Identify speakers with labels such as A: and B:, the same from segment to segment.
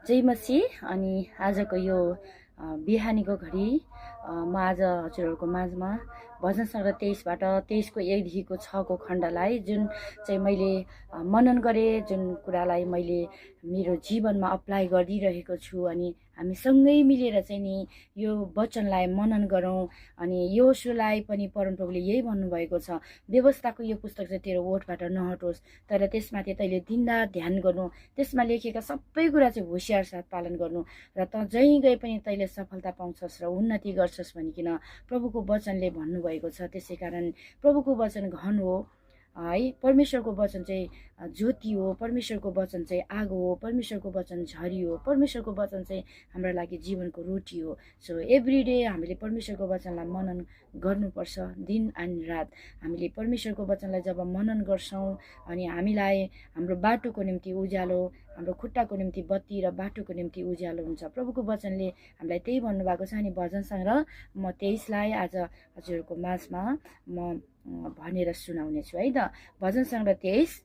A: जय मसीह। अनि आजको यो बिहानीको घडी म आज हजुरहरूको माझमा भजन सङ्ग्रह 23बाट 23को 1देखिको 6को खण्डलाई जुन चाहिँ मैले मनन गरेँ, जुन कुरालाई मैले मेरो जीवनमा अप्लाई गरिरहेको छु, अनि हामी सँगै मिलेर चाहिँ नि यो वचनलाई मनन गरौँ। अनि योशुलाई पनि परमप्रभुले यही भन्नुभएको छ, व्यवस्थाको यो पुस्तक चाहिँ तेरो ओठबाट नहटोस्, तर त्यसमाथि तैँले दिनरात ध्यान गर्नु, त्यसमा लेखेका सबै कुरा चाहिँ होसियार साथ पालन गर्नु, र त जहीँ गए पनि तैँले सफलता पाउँछस् र उन्नति गर्छस् भनिकन प्रभुको वचनले भन्नुभएको छ। त्यसै कारण प्रभुको वचन घन हो है, परमेश्वरको वचन चाहिँ ज्योति हो, परमेश्वरको वचन चाहिँ आगो हो, परमेश्वरको वचन झरी हो, परमेश्वरको वचन चाहिँ हाम्रो लागि जीवनको रोटी हो। सो एभ्री डे हामीले परमेश्वरको वचनलाई मनन गर्नुपर्छ, दिन अनि रात। हामीले परमेश्वरको वचनलाई जब मनन गर्छौँ अनि हामीलाई हाम्रो बाटोको निम्ति उज्यालो, हाम्रो खुट्टाको निम्ति बत्ती र बाटोको निम्ति उज्यालो हुन्छ। प्रभुको वचनले हामीलाई त्यही भन्नुभएको छ। अनि भजन सङ्ग्रह म 23लाई आज हजुरहरूको माझमा म भनेर सुनाउने छु है त। भजन सङ्ग्रह 23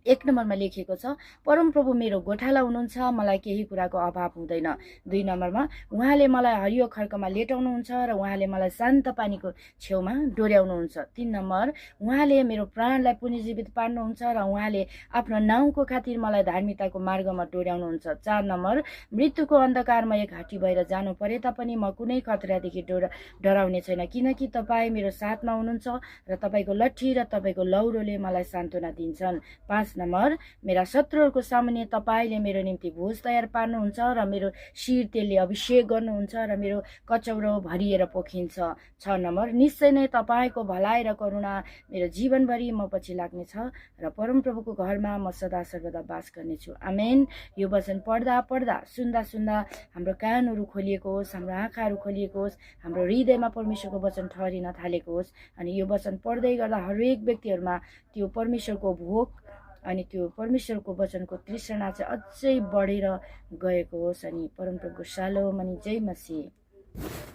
A: 1 नम्बरमा लेखिएको छ, परमप्रभु मेरो गोठाला हुनुहुन्छ, मलाई केही कुराको अभाव हुँदैन। 2 नम्बरमा, उहाँले मलाई हरियो खड्कमा लेटाउनुहुन्छ र उहाँले मलाई शान्त पानीको छेउमा डोर्याउनुहुन्छ। 3 नम्बर, उहाँले मेरो प्राणलाई पुनर्जीवित पार्नुहुन्छ र उहाँले आफ्नो नाउँको खातिर मलाई धार्मिकताको मार्गमा डोर्याउनुहुन्छ। 4 नम्बर, मृत्युको अन्धकारमय घाटी भएर जानु परे तापनि म कुनै खतरादेखि डराउने छैन, किनकि तपाईँ मेरो साथमा हुनुहुन्छ र तपाईँको लट्ठी र तपाईँको लौरोले मलाई सान्त्वना दिन्छन्। 5 नम्बर, मेरा शत्रुहरूको सामुन्ने तपाईँले मेरो निम्ति भोज तयार पार्नुहुन्छ र मेरो शिर तेलले अभिषेक गर्नुहुन्छ र मेरो कचौरो भरिएर पोखिन्छ। 6 नम्बर, निश्चय नै तपाईँको भलाइ र करुणा मेरो जीवनभरि म पछि लाग्नेछ र परमप्रभुको घरमा म सदा सर्वदा बास गर्नेछु। आमेन। यो वचन पढ्दा पढ्दा सुन्दा सुन्दा हाम्रो कानहरू खोलिएको होस्, हाम्रो आँखाहरू खोलिएको होस्, हाम्रो हृदयमा परमेश्वरको वचन ठहरिन थालेको होस्। अनि यो वचन पढ्दै गर्दा हरेक व्यक्तिहरूमा त्यो परमेश्वरको भोक अनि त्यो परमेश्वरको वचनको तृष्णा चाहिँ अझै बढेर गएको होस्। अनि परमप्रभुको शालोम अनि जय मसीह।